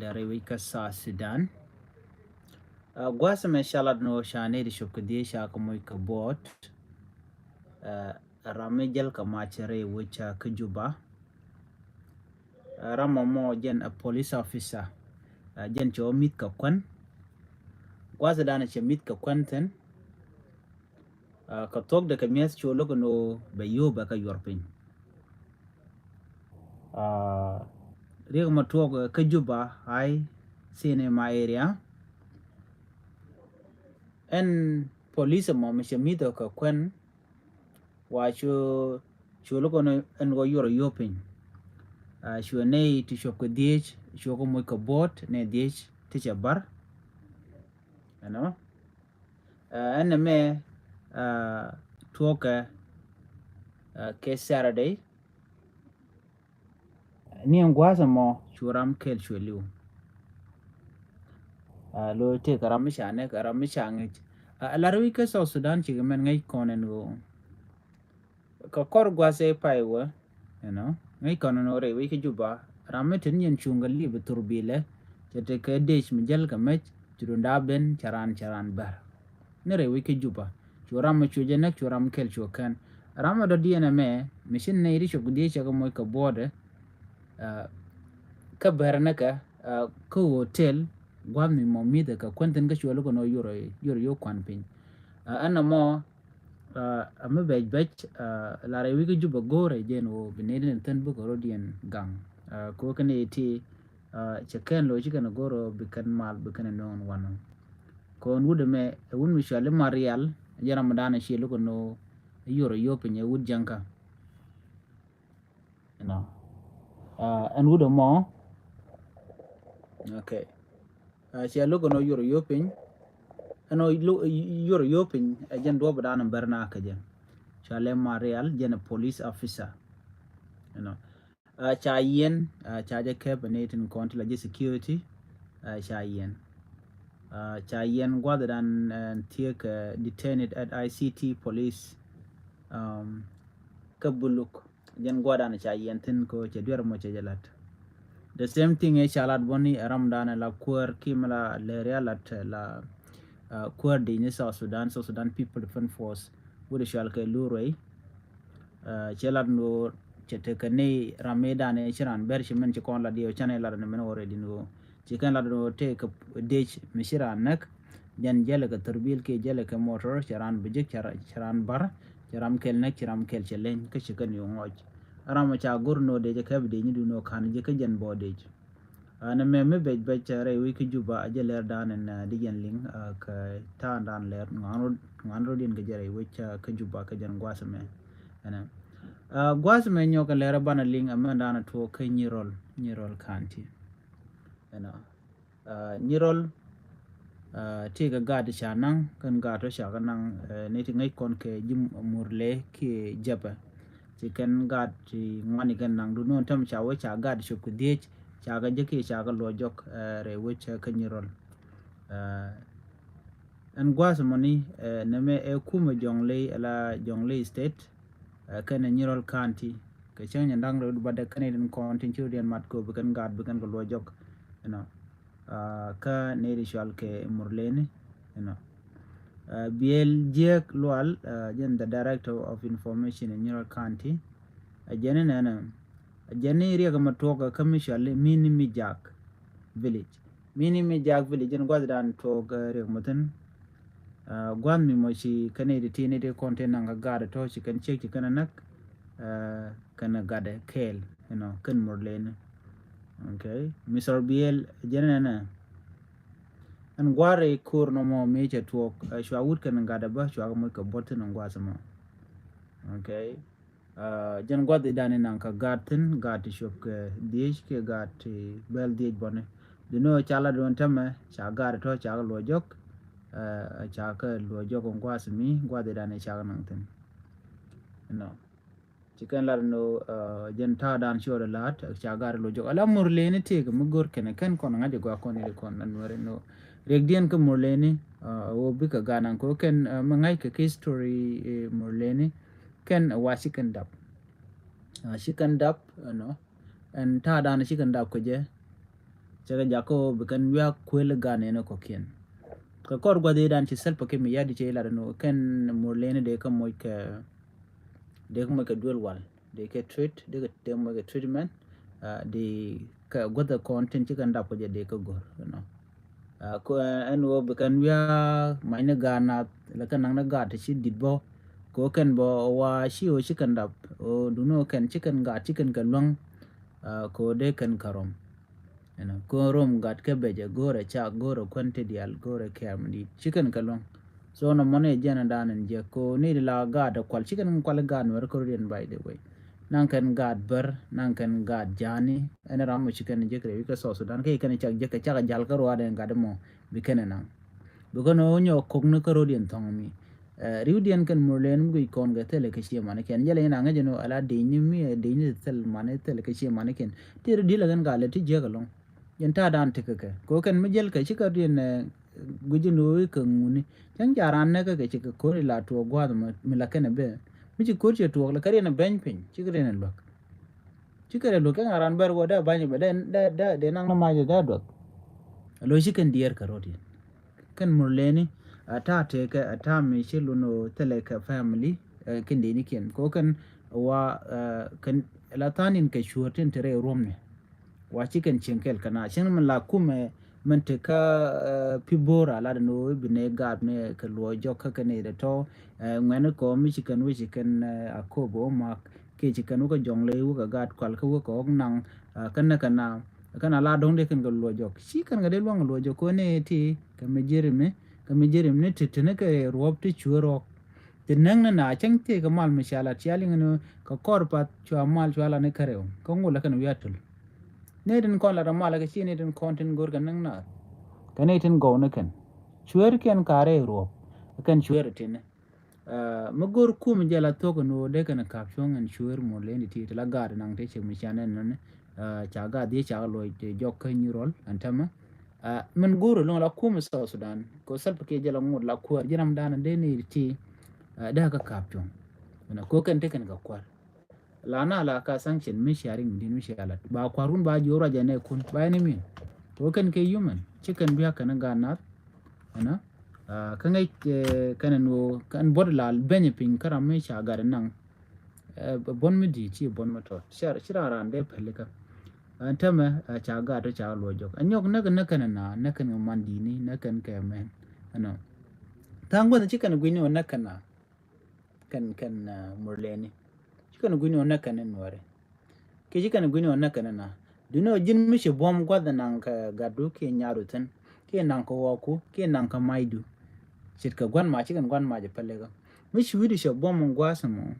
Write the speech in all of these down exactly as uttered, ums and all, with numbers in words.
lɛ rɛy wec kä South Sudan. Ɛ, gua̱a̱th ɛmɛ ca lat ni ɣöö ca nɛy ti cop kɛ dhieec ca kɛ moc kɛ buɔɔt. Ɛ, ram mi jäl kɛ mac rɛy wec kä Juba. Ɛ, ram ɛmɔ jɛn ɛ police officer. Ɛ, jɛn cɛ wä mi̱th kɛ kuän. Gua̱a̱th ɛ danɛ cɛ mi̱th kɛ kuän thi̱n. Ɛ, kɛ thuɔ̱kdɛ kɛ mi̱eth cu lo̱k ɛn ɣöö bɛ yio̱w bɛ kɛ yuɔr piny. Ɛ, riɛk ɛmɔ tuɔɔk kä Juba, ay, thi̱n ɛ ma area. Ɛn police ɛmɔ mi cɛ mi̱th ɛ kɛ kuän, wa cu, cu lo̱k ɛn ɣöö yuɔr ɛ yio̱w piny. Ɛ, cuɛ nɛy ti cop kɛ dhieec, cuɛ kɛ moc kɛ buɔɔt, nɛy dhieec ti cɛ bar. Ɛnɔ. Ɛ, ɛn ɛmɛ, ɛ, tuɔɔkɛ, ɛ, kɛ Saturday. Ni ɛn gua̱a̱th ɛmɔ cu ram kɛl cuɛ li̱w. Ɛ, lo̱ tëëkɛ ram mi ca nɛk, ram mi ca ŋäc. Ɛ, lar wi̱c kä South Sudan cikɛ mɛn ŋäc kɔn ɛn ɣöö kɛ kɔr gua̱a̱th ɛ pay wä, you know, ŋäc kɔn ɛn ɣöö rɛy wec kä Juba, ram mi te ni yɛn cuŋ kɛ li̱w bi thur bilɛ, cɛ tekɛ dec mi jäl kɛ mec, ci duŋda ben, cɛ raan, cɛ raan bär. Ni rɛy wec kä Juba, cu ram mi cu jɛ näk, cu ram kɛl cu kɛn. Ram mi dɔ̱diɛn ɛmɛ, mi ci nɛy ti cop kɛ dhieec cɛ kɛ moc kɛ buɔɔdɛ, ɛ, kä bär ni kɛ, ɛ, kä hotel, gua̱a̱th mi mɔ mi̱thɛ kɛ kuän thi̱n kä cuɛ lo̱k ɛn ɣöö yuɔr, yuɔr, yuɔr kuan piny. Ɛ, ɛn ɛmɔ, ɛ, ɛ mi bɛc bɛc, ɛ, lar ɛ wi̱i̱ kä Juba go̱o̱rɛ jɛn ɣöö bi nɛy ti ni thi̱n bikɛ rɔ̱diɛn gaŋ. Ɛ, kɛ ɣöö kɛn ɛ ti, ɛ, cɛ kɛn lo̱c ci kɛn ɛ go̱o̱r ɣöö bi kɛn mal bi kɛn ɛ nööŋ wanɔ. Kɛ ɣöö ɛn wut ɛmɛ ɛ wut mi cɔal i̱ Marial, jɛn ram mi da̱a̱n ɛ ciɛ lo̱k ɛn ɣöö i̱ yuɔr ɛ yio̱w piny ɛ wut Jɛŋkä. You know. Ɛ, ɛn wut ɛmɔ. Okay. Ɛ, cɛ lo̱k ɛn ɣöö yuɔr ɛ yio̱w piny. Ɛn ɣöö lo-, yuɔr ɛ yio̱w piny, ɛ jɛn duɔ̱ɔ̱p dan bär na kä jɛ. Cɔalɛ Marial, jɛn ɛ police officer. You know. Ɛ, ca yiɛn, ɛ, ca jɛ kɛp ɛ nɛy tin kɔn ti la jɛ security. Ɛ, ca yiɛn. Ɛ, ca yiɛn gua̱th dan, ɛ, thiek, ɛ, detained at I C T police. Um, kä Buluk. Jɛn gua̱dan ca yiɛn thi̱n kɛ ɣöö cɛ duer mɔ cɛ jɛ la̱t. The same thing ëë ca lat bä ni ɛ ramdan ɛ la kuäär kiɛ mi la lɛr ya lat ɛ la, ɛ, kuäär di̱i̱ni South Sudan, South Sudan People Defense Force. Wut ɛ cɔal kɛ Lurway. Ɛ, cɛ lat ni ɣöö cɛ tekɛ ni ram mëëdan ëë ci raan bɛr ci min ci kɔn lat yɛ ɣöö canɛ lat ni min already ni ɣöö ci kɛn lat ni ɣöö tëëkɛ dec mi ci raan näk. Jɛn jälɛ kɛ thurbil kiɛ jälɛ kɛ motor, cɛ raan bi jek, cɛ ra-, cɛ raan bar, cɛ ram kɛl näk, cɛ ram kɛl cɛ leny, kä ci kɛn yo̱o̱ ŋɔc. Ram ca go̱r ni ɣöö dec ɛ kɛp dec ni duundɛ ɣöö ka̱n jek kä jɛn bɔ dec. Ɛn ɛmɛ mi bɛc bɛc rɛy wec kä Juba a jɛ lɛr dan ɛn, ɛ, di jɛn liŋ, ɛ, kɛ ta̱a̱ dan lɛr ŋuan rot, ŋuan rot in kɛ jɛ rɛy wec, ɛ, kä Juba kɛ jɛn gua̱th ɛmɛ. Ɛn ɛ, ɛ, gua̱th ɛmɛ nyɔk kɛ lɛr ɛ banɛ liŋ ɛmɛ dan ɛ tuɔɔk kä Nyirol, Nyirol County. Ɛn ɛ, Ɛ, Nyirol, ɛ, tëëkɛ gaat ca naŋ, kɛn gaat tɔ ca kɛ naŋ, ɛ, ni ti ŋäc kɔn kɛ ji̱ Murle kiɛ Jɛpɛ. Ci kɛn gaat ti ŋuani kɛn naŋ, duundɛ ɣöö täämɛ ca wee ca gaat cop kɛ dhieec, ca kɛ jek kiɛ ca kɛ luɔc jɔk, ɛ, rɛy wec kä Nyirol. Ɛ, ɛn gua̱a̱th mɔni, ɛ, nɛmɛ ɛ kumɛ Jonglei, ala Jonglei State, ɛ, kɛnɛ Nyirol County. Kɛ cäŋ nyɛ da̱ŋ rɛw di batdɛ kɛnɛ tin kɔn tin ci rɔ̱diɛn mat kɛ ɣöö bi kɛn gaat bi kɛn kɛ luɔc jɔk. You know. Ɛ, kä nɛy ti cɔal kɛ Murleni. You know. Ɛ, Biel Jiek Lual, ɛ, jɛn the Director of Information in Nyirol County. Ɛ, jɛn ni nɛnɛ, ɛ, jɛn ni riɛk ɛmɛ tuɔɔk kä mi cɔal i̱ Mini Mijak Village. Mini Mijak Village jɛn gua̱thdan tuɔɔk, ɛ, riɛk mɔ thi̱n. Ɛ, gua̱th mi mɔ ci kɛn nɛy ti ti nɛy ti kɔn ti naŋ kɛ gaat tɔ ci kɛn ciek ci kɛn näk, ɛ, kɛn gatdɛ kɛɛl, you know, kɛn Murleni. Okay. Mister Biel, jɛn nɛnɛ. Ɛn gua̱a̱r i̱ ko̱r nɔmɔ mi cɛ tuɔɔk, ɛ, cua wut kɛn gatdɛ bä, cua kɛ moc kɛ buɔ̱t thi̱n ɛn gua̱a̱th ɛmɔ. Okay. Ɛ, jɛn gua̱th i̱ dan i̱ naŋ kɛ gaat thi̱n, gaat ti cop kɛ dhieec kiɛ gaat ti bɛl dhieec bɔni. Duundɛ ɣöö ca lat duɔ̱n täämɛ, ca gaat tɔ ca kɛ luɔc jɔk, ɛ, ca kɛ luɔc jɔk ɛn gua̱a̱th mi, gua̱th i̱ dan i̱ ca kɛ naŋ thi̱n. You know. Ci kɛn lat ni ɣöö, ɛ, jɛn ta̱a̱ dan ci ɣɔt ɛ la̱a̱t, ca gaat luɔc jɔk. Ala Murleni tëëkɛ mi go̱r kɛnɛ kɛn kɔn ŋa̱c ɛ gɔaa kɔn i̱ kɔn la Nuɛri ni ɣöö riɛkdiɛn kä Murleni, ɛ, ɣöö bikɛ gaat naŋ kɛ ɣöö kɛn, ɛ, mi ŋa̱ckɛ kɛ history, ɛ, Murleni, kɛn ɛ wa ci kɛn dap. Ɛ, ci kɛn dap, you know, ɛn ta̱a̱ dan ci kɛn dap kɛ jɛ. Cɛ kɛ jakä ɣöö bi kɛn wiak kuël gan ɛn ɛ kɔ̱kiɛn. Kɛ kɔr gua̱th i̱ dan ci Salva Kiir Mayardit cɛ ilat ɛn ɣöö kɛn Murleni dee kä moc kɛ, dee kä moc kɛ duel wal, dee kɛ treat, dee kɛ, dee moc kɛ treatment. Dee kɛ gua̱th ɛ kɔn tin ci kɛn dap kɛ jɛ dee kä go̱r, you know. Ko ɛn ɣöö bi kɛn wiak mac ni gaat nath, la kɛn naŋ ni gaat ti ci dit bä. Ko kɛn bä wa ci ɣöö ci kɛn dap ɣöö duni ɣöö kɛn ci kɛn gaat ci kɛn kɛ luäŋ. Ko dee kɛn kɛ rɔm. Ɛnɔ ko rom gat kä becɛ go̱rɛ cak go̱rɛ kuɛn ti dial go̱rɛ kɛm dit ci kɛn kɛ luäŋ. So nɔ mɔni jɛn dan in jɛ ko ni di la gat kual ci kɛn kual gat nuɛr kɛ rodiɛn, by the way. Naŋ kɛn gat bär, naŋ kɛn gat jani. Ɛn ram mɔ ci kɛn jɛ kɛ rɛ wi̱c kɛ South Sudan kɛ kɛn cak jɛ kɛ cak jal kɛ ruaadɛ gat mɔ bi kɛn naŋ. Bi kɛn ɔ nyɔ kok ni kä rodiɛn thɔŋ mi. Riwdiɛn kɛn Murleni mi guic kɔn kɛ thilɛ kɛ cie manikiɛn. Jɛlɛ in a ŋäc in ɔ ala di̱cni mi ɛ di̱cni thil mani thilɛ kɛ cie manikiɛn. Ti ri di̱lɛ kɛn gal ɛ ti jiäk ɛlɔŋ. Jɛn ta̱a̱ dan ti kɛ kɛ kɛ kɛn mi jɛl kɛ ci kɛ riɛn guic in ɣöö i̱ kɛ ŋuni. Cäŋ ca raan nɛkɛ kɛ ci kɛ ko̱r ila tuɔɔk gua̱a̱th mi la kɛn ɛ bɛ. Mi ci ko̱r ciɛ tuɔɔk la kɛ riɛn ɛ bɛny piny ci kɛ riɛn ɛ luäk. Ci kɛ riɛn luäk cäŋ a raan bɛr wä dee ba̱ny bɛ dee dee dee naŋ ni mac dee duäk. Lo ci kɛn diɛɛr kɛ rot yɛn. Kɛn Murleni a ta̱a̱ tekɛ a ta̱a̱ mi ci lun ɣöö thilɛ kɛ family. Kɛn dee ni kiɛn ko kɛn wa kɛn la tha̱a̱n in kɛ cuäär tin te rɛy ruɔ̱mni. Wa ci kɛn cieŋ kɛl kɛ na cieŋ min la kumɛ min te kä pi bo̱o̱r a lat ni ɣöö i̱ bi nɛ gaat mi kɛ luɔɔ jɔk kä kɛn i̱ dee tɔ̱. Ŋuɛni kɔ mi ci kɛn wec ci kɛn a ko̱o̱p ɣöö mak kiɛ ci kɛn wä kɛ jɔŋ ley wä kɛ gaat kual kä wä kɛ ɣɔk naŋ. Kɛn ni kɛ na kɛn a la dɔ̱ŋ dee kɛn kɛ luɔɔ jɔk ci kɛn kɛ dee luaŋ kɛ luɔɔ jɔk kɛ ɣöö ni ti kɛ mi ji̱ rim ni kɛ mi ji̱ rim ni ti ti ni kɛ ruɔ̱p ti cuäär ɣɔk. Ti näŋ ni na cäŋ tëëk kɛ mal mi ca lat cia liŋ ni kɛ kɔr path cua mal cua lat ni kärɛw kä ŋot la kɛn wi̱i̱ a töl. Ni tin kɔn lat a mal kɛ ci ni tin kɔn tin go̱r kɛ näŋ naath. Kɛ ni tin gɔw ni kɛn cueer kiɛn ka̱rɛ ruɔp kɛn cueer tini. Mi go̱r kum jɛ la thok ni wä dee kɛn kap cuɔ̱ŋ ɛn cueer mol leni ti ti la gaat naŋ ti cɛ mi ca nɛn nɔni. Ca gaat dhiec ca luɔc jɔk kä nyi rɔl ɛn tämɛ. Min go̱o̱r lo̱ŋ la kum South Sudan ko Salva Kiir jɛ la ŋot la kuäär ji̱ ram dan dee ni ti. Dee ka kap cuɔ̱ŋ. Ko kɛn te kɛn ka kuäär. La na la ka sanction mi sharing din mi shalat ba kuäär wun ba ji̱ ruac ɛn ɛ kun ba ɛn imin. Ko kɛn kɛ human ci kɛn biak kɛn gaat nath. Ɛnɔ kä ŋäc kɛn ɛn ɣöö kɛn buɔt la beny piny kä ram mi ca gat ɛn naŋ. Buɔn mi di̱i̱t ci buɔn mi tɔt ci raan raan dee pälikä. Ɛn tämɛ ca gaat tɔ ca luɔc jɔk ɛ nyɔk näk näk kɛn na näk kɛn kɛ man di̱i̱ni näk kɛn kɛ mɛn. Ɛnɔ tha̱a̱ŋ guäth ci kɛn gui̱ni ɔ näk kɛn na kɛn kɛn Murleni ci kɛn gui̱ni ɔ näk kɛn nuɔri. Kiɛ ci kɛn gui̱ni ɔ näk kɛn na duuni ɔ ji̱n mi ci buɔm gua̱th naŋ kɛ gatdu kiɛ nyaru thi̱n kiɛ naŋ kɛ ɣɔɔku kiɛ naŋ kɛ macdu. Ce̱tkɛ gua̱n mac ci kɛn gua̱n mac ɛ pälikä mi ci wi̱cdu cɛ buɔm gua̱th mɔ.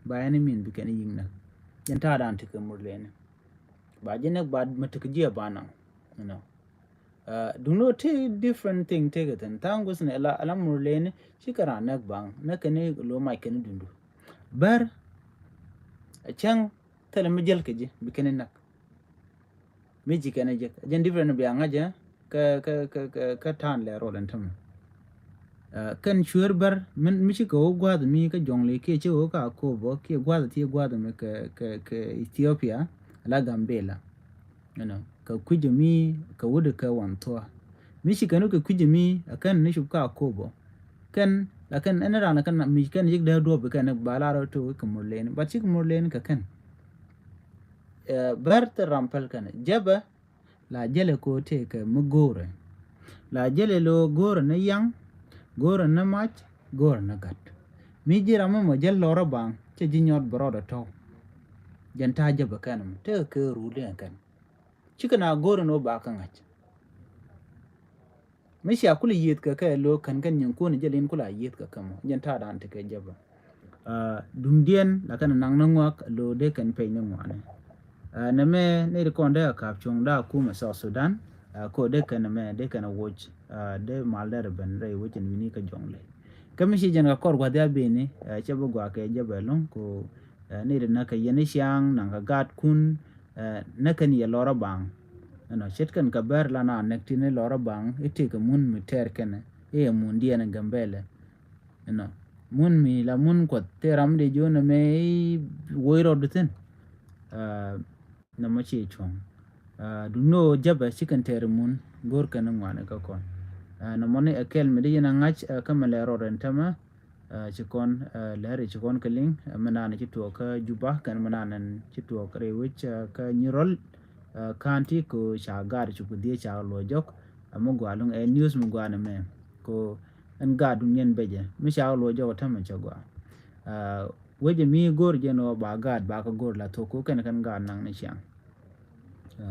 Ba ɛn imin bi kɛn yi̱ŋ näk. Jɛn ta̱a̱ dan tekɛ Murleni ba ji̱ näk ba mi tekɛ ji̱ ɛ ba naŋ. Duŋni ɔ ti different thing tekɛ thi̱n tha̱a̱ŋ gui̱thni ala Murleni ci kɛ raan näk baŋ näk kɛn lo mac kɛn dundu. Bär ɛ cäŋ thilɛ mi jäl kɛ ji̱ bi kɛn näk. Mi ci kɛn jek jɛn different bia ŋa̱cä. Kä kä kä kä kä ta̱a̱n lɛ rol ɛn tämɛ. Kɛn cueer bär mi ci kɛ wä gua̱a̱th mi kä jɔŋli kiɛ ci wä ka Akobo kiɛ gua̱a̱th ti gua̱a̱th mi kɛ kɛ kɛ Ethiopia la Gambela. Ɛnɔ kɛ kui̱c mi kɛ wut kɛ wan thua mi ci kɛn wä kɛ kui̱c mi kɛn ni cup ka Akobo. Kɛn la kɛn ɛn ran la kɛn mi kɛn yik dee duɔp kɛn ba la rɔ to kɛ Murleni but ci kɛ Murleni kɛ kɛn. Bär thil ram päl kɛn jɛbɛ. La jälɛ ko tëëkɛ mi go̱o̱rɛ. La jälɛ lo go̱o̱rɛ ni yaŋ, go̱o̱rɛ ni mac, go̱o̱rɛ ni gat. Mi ji̱ ram mi mɔ jäl lɔrä baŋ cɛ ji̱ nyɔt bɛ rɔɔdɛ tɔ̱w. Jɛn ta̱a̱ jäbɛ kɛn mi tëëkɛ kɛ ruul diɛn kɛn. Cikɛ na go̱o̱rɛ ni wä ba kä ŋa̱c. Mi cia kulɛ yiëëth kɛ kɛ lo̱o̱ kän kɛn nyin kuɔ̱n jɛ lin kulɛ a yiëëth kɛ kɛ mɔ jɛn ta̱a̱ dan tekɛ jɛ bä. Duŋdiɛn la kɛn naŋ ni ŋuak lo̱o̱ dee kɛn pɛc ni ŋuani. Nɛmɛ ni ri kɔn dee a ka̱p cuɔ̱ŋ dee a kumɛ South Sudan. Ko dee kɛn nɛmɛ dee kɛn a woc dee mal dee rɛ ben rɛy wecin wi̱ni kä jɔŋ lɛ. Kä mi ci jɛn kɛ kɔr gua̱th ya bini cɛ bi gua̱a̱ kɛ jɛ bɛ lo̱ŋ ko. Ni ri näk kɛ yɛn i̱ ciaŋ naŋ kɛ gaatkun. Näk kɛn yɛ lɔrä baŋ. Ɛnɔ ce̱tkɛn kɛ bɛr la na näk tini lɔrä baŋ i̱ tëëkɛ mun mi tɛɛr kɛnɛ i̱ yɛ mun diɛn Gambɛlɛ. Ɛnɔ mun mi la mun kuɔth tëë ram dee jo̱o̱n ɛmɛ i̱ woc rɔɔdu thi̱n. Nɔmɔ ci cuɔ̱ŋ. Duno jabɛ ci kɛn tɛɛri mun go̱r kɛn ŋuani kä kɔn. Nɔmɔni ɛ kɛl mi di yɛn a ŋa̱c kä mɛ lɛ rɔɔd ɛn tämɛ. Ci kɔn lɛri ci kɔn kɛ liŋ mi naan ci tuɔɔk kä Juba kɛn mi naan ci tuɔɔk rɛy wec kä Nyirol. County ko ca gaat ci ku dhie ca luɔ jɔk. Mi gua luŋ ɛ news mi gua ni mɛ ko ɛn gaat duŋ yɛn bɛcɛ mi ca luɔ jɔk tämɛ cɛ gua. Wecɛ mi go̱r jɛn wä ba gaat ba kä go̱r la thok ko kɛn kɛn gaat naŋ ni ciaŋ.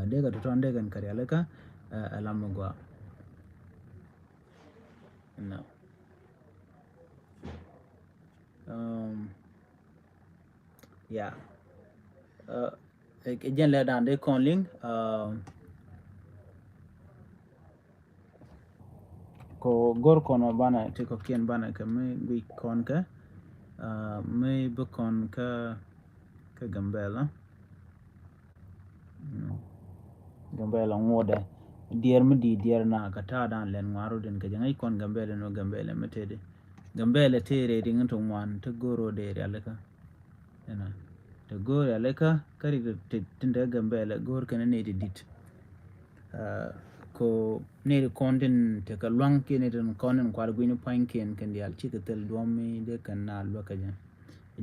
Dee kɛ tɔtɔn dee kɛn kɛ rialikä. Ɛ lam mi gua. No. Um, yeah. Ɛ jɛn lɛ dan dee kɔn liŋ. Um, ko go̱r kɔn ma banɛ ti kɔkiɛn banɛ kɛ mi guic kɔn kɛ mi bi kɔn kä kä Gambɛla. Gambɛla ŋuɔdɛ diɛɛr mi di diɛɛr na kɛ ta̱a̱ dan lɛn ŋuan rot in kɛ jɛ ŋäc kɔn Gambɛla ni Gambɛla mi tëëdi. Gambɛla tëë rɛy riŋ in ti ŋuan ti go̱r rot dee rialikä. Ɛnɔ te go̱o̱r ya lɛ kä kä rik ti tin te Gambɛla go̱o̱r kɛn ni ti dit. Ko ni ti kɔn tin te kɛ luaŋ kiɛ ni ti kɔn tin kual gui̱ni pua̱ny kiɛn kɛn diaal cikɛ thil duɔ̱m mi dee kɛn na luäk kɛ jɛ.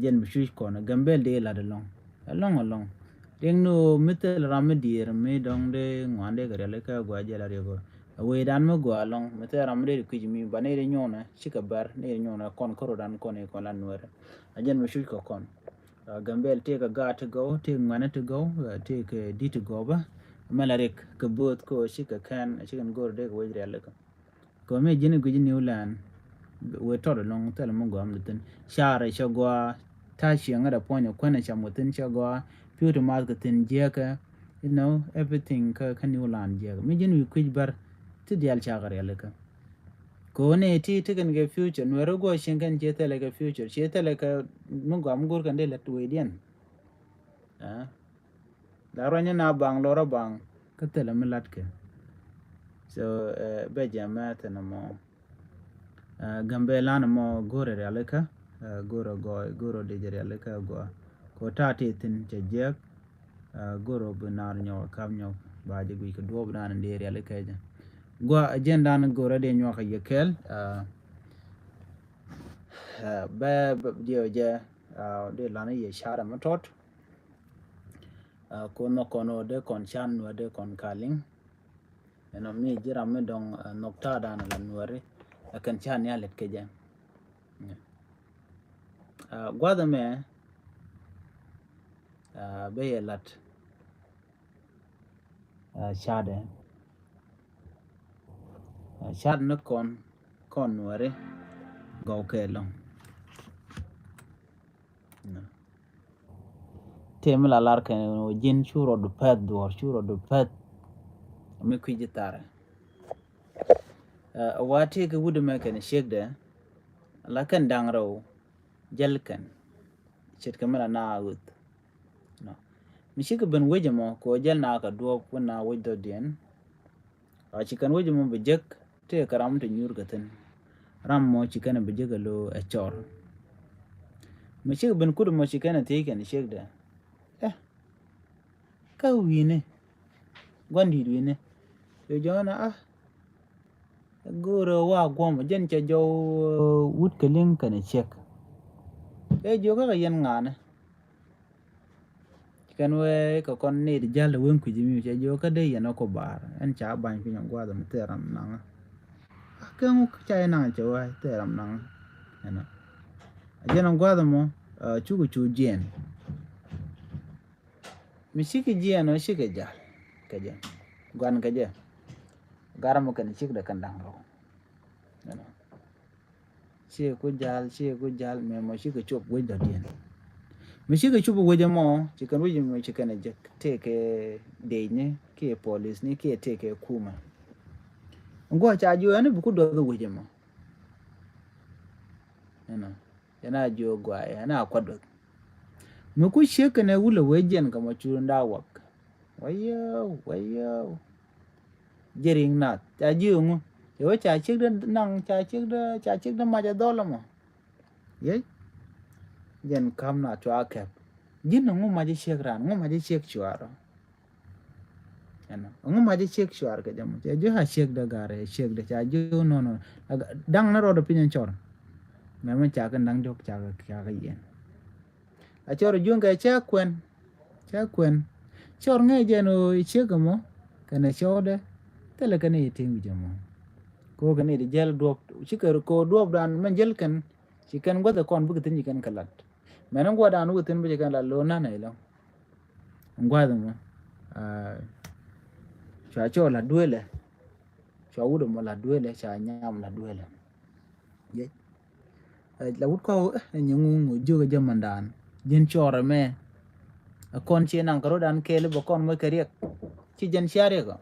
Jɛn bi cuc kɔn Gambɛl dee lat ɛlɔ̱ŋ ɛlɔ̱ŋ ɛlɔ̱ŋ. Riɛŋ ni ɣöö mi thil ram mi diɛɛr mi dɔ̱ŋ dee ŋuan dee kɛ rialikä gua jɛ la riɛk ɣöö ɛ wecdan mi gua ɛlɔ̱ŋ mi thil ram mi dee ti kui̱c mi ba ni ti nyuɔnɛ cikɛ bɛr ni ti nyuɔnɛ kɔn kärɔdan kɔn i̱ kɔn la nuɛɛrɛ. A jɛn mi cuc kɛ kɔn. Gambɛl tëëkɛ gaat ti gɔw tëëkɛ ŋuɛ̈ni ti gɔw tëëkɛ di̱t ti gɔw bä. Mɛ la rik kɛ bööth kä ci kɛ kɛn ci kɛn go̱r dee kɛ wec rialikä. Kɛ mi ji̱n guic New Land wëë tɔt ɛlɔ̱ŋ thilɛ mi gɔam di thi̱n. Carɛ cɛ gɔaa ta̱ cieŋä dɛ puɔ̱nyɛ kuɛnɛ cam kɛ thi̱n cɛ gɔaa pi̱w ti math kɛ thi̱n jiäkɛ. You know everything kä kä New Land jiäkɛ mi ji̱n wi̱i̱ kui̱c bär. Ti diaal cakɛ rialikä. Kɛ ɣöö nɛy ti tekɛn kɛ future nuɛɛri guɔ cieŋ kɛn ciɛ thilɛ kɛ future ciɛ thilɛ kɛ mi gɔam go̱r kɛn dee lät wecdiɛn. La ruanyä na baŋ lorä baŋ kä thilɛ mi latkɛ. So bɛ jɛ mɛ thin ɛmɔ. Gambɛlan ɛmɔ go̱rɛ rialikä. Go̱rɛ gɔɔy go̱rɛ dec rialikä gɔaa. Kɛ ɣöö ta̱a̱ ti thin cɛ jiɛk. Go̱rɛ bi naar nyɔk kap nyɔk ba jɛ guic kɛ duɔɔp dan in dee rialikä jɛ. Gua jɛn dan go̱rɛ dee nyuak kɛ yɛ kɛɛl. Bɛ diɛw jɛ dee lan yɛ carɛ mi tɔt. Ko nhɔk kɔn ɔ dee kɔn can nuɛ dee kɔn kaliŋ. Ɛnɔ mi ji̱ ram mi dɔŋ nhɔk ta̱a̱ dan la nuɛri. Ɛ kɛn can ni a lɛt kɛ jɛ. Gua̱th ɛmɛ bɛ yɛ lat. Cadɛ cat ni kɔn kɔn nuɛri gɔw kɛ lɔŋ. Tëë mi la lar kɛn ji̱n cu rɔɔdu pɛth duɔ̱ɔ̱r cu rɔɔdu pɛth. Mi kui̱ ji̱ tharɛ. Wa tëë kɛ wut ɛmɛ kɛn ciekdɛ la kɛn da̱ŋ rɛw jäl kɛn. Ce̱tkɛ mi la na ɣöth. Mi cikɛ ben wec ɛmɔ kɛ ɣöö jäl na kɛ duɔ̱ɔ̱p wä na wec dhɔ̱diɛn. A ci kɛn wec ɛmɔ bi jek tëë kɛ ram ti nyuur kɛ thi̱n. Ram mɔ ci kɛn bi jek ɛ lo̱ ɛ cɔr. Mi cikɛ ben kut ɛmɔ ci kɛn ɛ thiec kɛn ciekdɛ. Ɛ kä wi̱i̱ni gua̱n di̱i̱t wi̱i̱ni. Yɛ jɔ̱ɔ̱n a Go̱o̱rɛ wa guɔmɔ jɛn cɛ jɔw wut kɛ liŋ kɛnɛ ciek. Ɛ jiök kä kɛ yɛn ŋa̱nɛ. Kɛn wee kɛ kɔn nit jäl weŋ kui̱c mi cɛ jiök kä dee yɛn ɔ kɔ baar ɛn ca ba̱ny piny ɔ gua̱a̱th mi thɛɛr ram naŋä. Kɛ ŋu ca yɛ naŋ cɛ wee thɛɛr ram naŋä. Ɛnɔ a jɛn ɔ gua̱a̱th mɔ cukɛ cu jiɛn. Mi cikɛ jiɛn ɔ cikɛ jal kɛ jɛ guan kɛ jɛ. Gar mɔ kɛn cikɛ dɛ kɛn da̱ŋ rɔ. Cikɛ ku jal cikɛ ku jal mɛ mɔ cikɛ cop wec dɔ̱diɛn. Mi cikɛ cop wec mɔ cikɛ wec mɔ cikɛ nɛ jɛ tëëkɛ dec ni kiɛ polis ni kiɛ tëëkɛ kumɛ. Guɔ ca jiɔ ɛn bi ku duɔth wec mɔ. Ɛnɔ. Yɛn a jiök guay yɛn a kuat duɔth. Mi ku ciek kɛnɛ wulɛ wee jiɛn kɛ mɔ cuun da wak. Wayɛw wayɛw. Jiɛ riŋ nath ca jiök ŋu cɛ wee ca ciek dä naŋ ca ciek dä ca ciek dä mac a dhɔl ɛmɔ. Yec. Jiɛn ka̱m na cua kɛp. Ji̱n ŋu mac a ciek ran ŋu mac a ciek cua rɔ. ɛn ɛŋu mac ji̱ ciek cuar kɛ jɛ mɔ cɛ ji̱ a ciek dɛ gar ɛ ciek dɛ ca ji̱ nɔnɔ. Daŋ ni rɔɔdɛ piny ɛn cɔr. Mɛ mɛ ca kɛ daŋ diɔk ca kɛ ca kɛ yɛn. A cɔr juŋ kɛ cɛ kuɛn. Cɛ kuɛn. Cɔr ŋɛ jɛn o i ciek mɔ kɛnɛ cɔɔdɛ. Thilɛ kɛnɛ i tiŋ jɛ mɔ. Ko kɛnɛ i di jɛl duɔp ci kɛ ko duɔp dan mɛ jɛl kɛn. Ci kɛn guath kɔn bik thin ci kɛn kɛ lat. Mɛn guath dan wik thin bi ci kɛn lat lo nan ɛ lo. Guath mɔ. Cua cɔ la duelɛ. Cua wut mɔ la duelɛ ca nyam la duelɛ. Yec. La wut kɔw ɛ nyɛ ŋu ŋu jiök ɛ jɛ mandan. Ji̱n cɔɔr ɛmɛ. Ɛ kɔn ci naŋ kɛ ro̱dan kɛɛl bɛ kɔn moc kɛ riɛk. Ci jɛn cia riɛk ɔ.